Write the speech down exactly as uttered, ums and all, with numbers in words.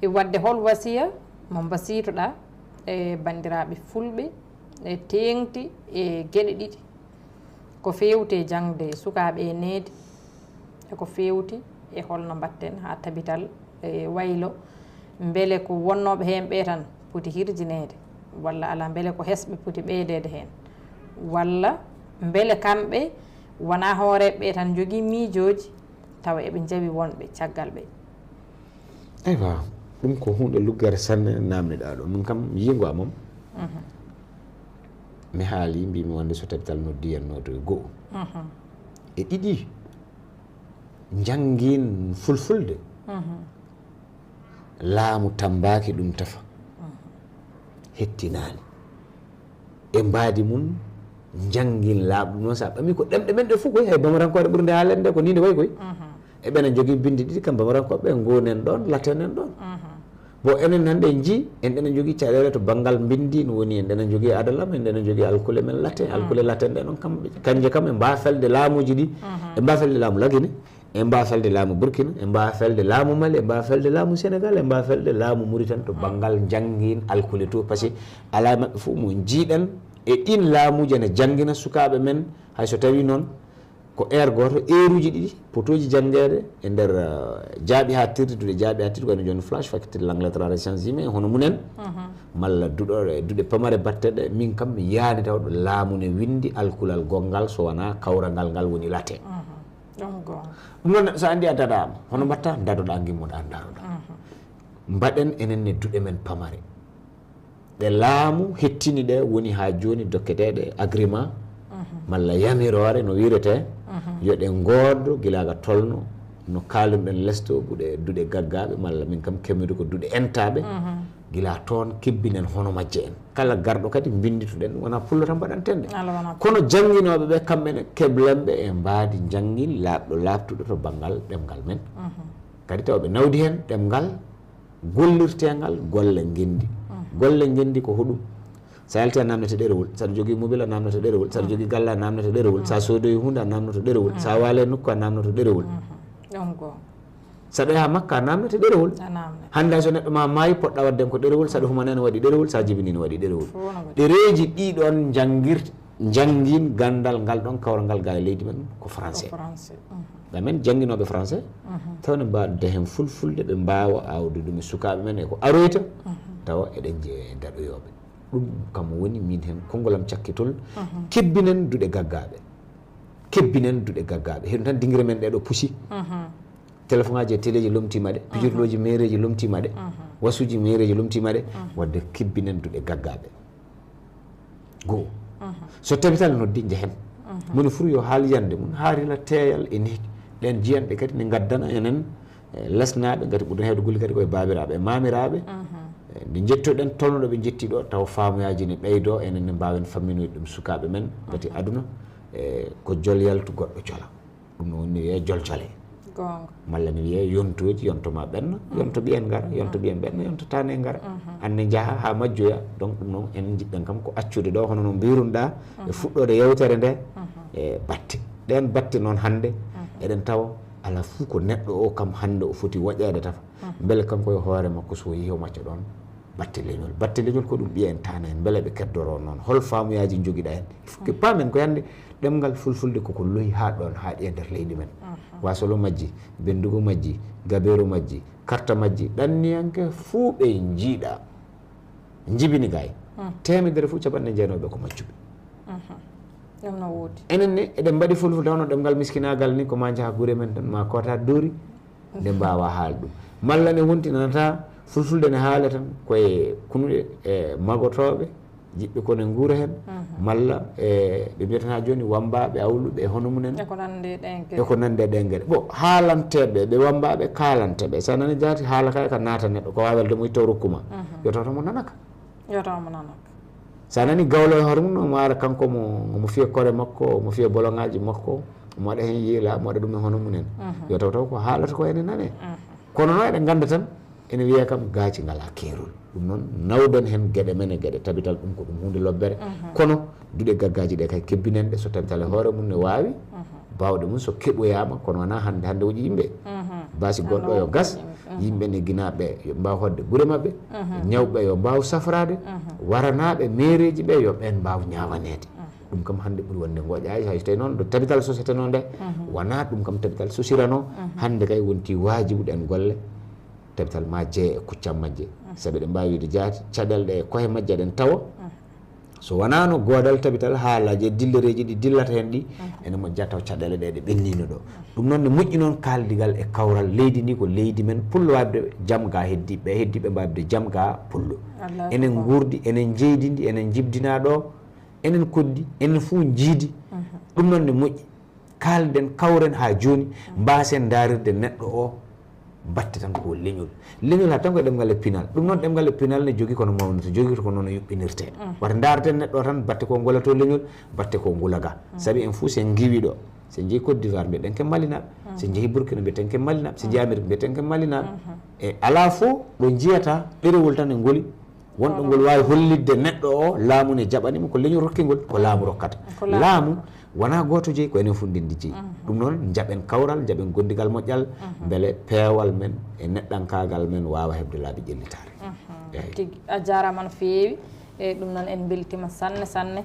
E waɗde hol wasiya mo mbasiytoɗaa e banndiraaɓe fulɓe e teeŋti e geɗe ɗiɗi? Ko feewti e jaŋde sukaaɓe e needi, e ko feewti e holno mbaɗten haa tabital e waylo, mbele ko wonnooɓe heen ɓee tan poti hirjineede, walla alaa, mbele ko hesɓe poti ɓeydeede heen, walla mbele kamɓe wonaa hooreeɓe ɓee tan njogii miijooji, tawa eɓe njawi wonɓe caggal ɓe? Aywa, ɗum ko huunde luggere sanne naamniɗaa ɗo. Min kam, yiingo amam, mi haali, mbimi wonde so tabital noddi, en nootoyo go'o. E ɗiɗi, njanngiin fulfulde. Laamu tammbaaki ɗum tefa. Hettinaani. E mbaadi mum, njanngiin laaɓɗum noon, so a ɓami ko ɗemɗe men ɗe fof koy, hay bamarankoore ɓurnde haalande ko nii nde wayi koy. Eɓena njogii binndi ɗiɗi, kam bamarankoɓe, ngonen ɗoon, laten en ɗoon. Bon, enen hannde en njii, en ɗena njogii caɗeele to banngal mbinndi, no woni en ɗena njogii adalam, en ɗena njogii alkule men latte, alkule latten ɗe noon, kam, kanje kam e mbaa felde laamuuji ɗi, e mbaa felde laamu Lagine, e mbaa felde laamu Burkina, e mbaa felde laamu Mali, e mbaa felde laamu Sénégal, e mbaa felde laamu Mauritanie, to banngal njanngiin alkule to, parce que alaa e maɓɓe fof mo njiiɗen e ɗiin laamuuji ene janngina sukaaɓe men, hay so tawii noon ko heure gooto, heure uji ɗiɗi, potooji janngeede e nder, eh, jaaɓi haaɗtirde, duɗe jaaɓi haaɗtirde, ko wayno jooni flash, faculté de langue, lettres et sciences humaines, hono mum en, malla duɗe, duɗe pamare baɗteɗe, min kam mi yiyaani taw ɗo laamu ne winndi alkulal gonngal so wonaa kawral ngal woni latte. Ɗum goonga. Ɗum noon, neɗɗo so anndi a daɗaama, hono mbaɗtaa? Dadoɗaa, ngimmoɗaa, ndaroɗaa. Mbaɗen enen ne duɗe men pamare. Ɗe laamu hettini ɗe woni haa jooni dokketeeɗe agrément malla yamiroore no wiiretee, yo ɗe ngooddo gila ga tolno no kaaldunoɗen lesto, buɗe duɗe gaggaaɓe, malla min kam kemmidu ko duɗe entaaɓe, gila toon kebbinen hono majje en. Kala garɗo kadi mbinndituɗen, wonaa pullo tan mbaɗanten ɗe. Kono jannginooɓe ɓe, kamɓe ne keblen ɓe e mbaadi njanngiin laaɓɗo laaɓtuɗo to banngal ɗemngal men. Kadi tawa ɓe nawdi heen ɗemngal gollirteengal golle ngenndi. Golle ngenndi ko hoɗum? So a yaltii a naamnete ɗerewol, so aɗa jogii mobile a naamnoto ɗerewol, so aɗa jogii galle a naamnoto ɗerewol, so a soodoyi huunde a naamnoto ɗerewol, so a waali e nokku a naamnoto ɗerewol. Ɗum goonga. So aɗa yaha Makka a naamnoto ɗerewol. Hannde hay so neɗɗo ma maayi, poɗɗa waɗde ko ɗerewol, so aɗa humana ene waɗi ɗerewol, so a jibini ene waɗi ɗerewol. Ɗereeji ɗiɗon njanngir-, njanngiin ganndal ngal ɗon kawral ngal ga e leydi men ko français. Amen jannginooɓe français, taw ne mbaɗda heen fulfulde, ɓe mbaawa aawde ɗum e sukaaɓe men e ko aroyta, tawa eɗen jeya e daɗoyooɓe. Ɗum kam woni min heen konngol am cakkitol, kebbinen duɗe gaggaaɓe. Kebbinen duɗe gaggaaɓe. Heɗum tan dingire men ɗee ɗo pusi. Téléphone aji e téléji lomtiima ɗe, pijirlooji mairie ji lomtiima ɗe, wasuuji mairie ji lomtiima ɗe, waɗde kebbinen duɗe gaggaaɓe. Goo. So tabital noddi, njehen. Moni fuu yo haal yande mum, haa rila teeyal e nehdi. Ɗeen jiyanɗe kadi ne ngaddana enen, eh, lesnaaɓe, ngati ɓurɗen heewde golle kadi ko e baabiraaɓe e maamiraaɓe. Eh, nde njettoɗen tolno ɗo ɓe njetti ɗo, taw faamuyaaji ne ɓeydoo, enen ne mbaawen famminoyde ɗum sukaaɓe men, ngati aduna, eh, ko jol yaltu goɗɗo jola. Ɗum no woni mi wiyee joljole. Goonga. Malla mi wiyee yontooji, yonto ma ɓenna, yonto ɓiyen ngara, yonto ɓiyen ɓenna, yonto taane ngara. Anne njaha haa majjoya. Donc ɗum noon enen njiɗɗen kam ko accude ɗo, hono no mbirunoɗaa e fuɗɗoode yewtere nde, e batte. Ɗeen batte noon hannde eɗen tawa alaa fuu ko neɗɗo o kam hannde o foti woƴeede tafa. Mbele kanko e hoore makko so o yehi o macca ɗoon batte leñol. Batte leñol ko ɗum ɓiyen taane en, mbele ɓe keddoro noon. Hol faamuyaaji njogiɗaa heen? Il faut que paamen ko hannde ɗemngal fulfulde koko lohi haa ɗoon, haa ɗi e nder leydi men. Wasolo majji, benndugo majji, gabeero majji, karta majji, ɗanniyanke fuu ɓe njiiɗa. Njibini gaay. Teemedere fof capanɗe jeenooɓe ko maccuɓe. Ɗum no woodi. Enen ne eɗen mbaɗi fulfulde hono ɗemngal miskinaagal ni, ko ma njaha gure men tan, ma koota doori, nde mbaawa haal ɗum. Malla ne wonti nanata fulfulde ne haala tan koye kunuɗe e magotooɓe, jiɗɓe ko ne nguura heen, malla e ɓe mbiyata haa jooni wammbaaɓe, awluɓe e hono mum en. E ko nanndi e ɗeen geɗe. E ko nanndi e ɗeen geɗe. Bon, haalanteeɓe, ɓe wammbaaɓe, kaalanteeɓe. So a nani jaati haala kay ka naata neɗɗo, ko waawelde mo itta o rokku ma. Yo tawto mo nanaka. Yo taw mo nanaka. So a nani gawlo e hoore mum, omo ara kanko mo, omo fiya kore makko, omo fiya boloŋaaji makko, omo waɗa heen yiila, omo waɗa ɗum e hono mum en. Yo taw taw ko haalata ko ene nane. Kono noon eɗen ngannda tan, ene wiyee kam gaaci ngalaa keerol. Ɗum noon nawden heen geɗe men e geɗe tabital, ɗum ko ɗum huunde lobbere. Kono duɗe gaggaaji ɗe kay kebbinen ɗe so tabital e hoore mum ne waawi. Baawɗe mum so keɓoyaama, kono wonaa hannde, hannde woƴi yimɓe. Baasi gonɗo yo gas. Yimɓe ne ginaaɓe yo mbaaw hoɗde gure maɓɓe, ñawɓe yo mbaaw safraade, waranaaɓe meereeji ɓe yo ɓeen mbaaw ñaawaneede. Ɗum kam hannde ɓuri wonde ngoƴaay, hay so tawii noon ɗo tabital soseteno nde, wonaa ɗum kam tabital sosirano. Hannde kay wonti waajibu ɗeen golle, tabital ma jeye e kuccam majje. Sabi eɗen mbaawi wiide jaati, caɗeele ɗe e koye majje eɗen tawa. So wonaa no goodal tabital haalaji e dillereeji ɗi dillata heen ɗi, ene moƴƴa taw caɗeele ɗe ɗe ɓenniino ɗo. Ɗum noon ne moƴƴi noon kaaldigal e kawral leydi ndi, ko leydi men pullo waɗde jam ga heddiiɓe, heddiiɓe mbaɗde jam ga pullo. Enen nguurdi, enen njeydidi, enen njibdinaa ɗo, enen koddi, enen fuu njiidi. Ɗum noon ne moƴƴi. Kaalden, kawren haa jooni, mbaasen ndaarirde neɗɗo o batte tan ko leñol. Leñol haa tan ko e ɗemngal e pinal. Ɗum noon ɗemngal e pinal ne jogii kono mawnirta, jogii ko noon o yuɓɓinirtee. Wata ndaarten neɗɗo o tan batte ko ngolato leñol, batte ko ngula ga. Sabi en fuu sen ngiwi ɗo, sen njehi Côte d'Ivoire mbiyeɗen ke Malinaaɓe, sen njehi Burkina mbiyeɗen ke Malinaaɓe, sen njehi Amérique mbiyeɗen ke Malinaaɓe. E alaa fof ɗo njiyata ɗerewol tan e ngoli, wonɗo ngol waawi hollitde neɗɗo o laamu ne jaɓani mo ko leñol rokki ngol, ko laamu rokkata. Laamu wonaa gooto jeyi, ko enen fof ndenndi jeyi. Ɗum noon njaɓen kawral, njaɓen gondigal moƴƴal, mbele peewal men e neɗɗankaagal men waawa heɓde laabi ƴellitaare. Eeyi. Tigi, a jaaraama no feewi. E ɗum noon en mbeltiima sanne, sanne.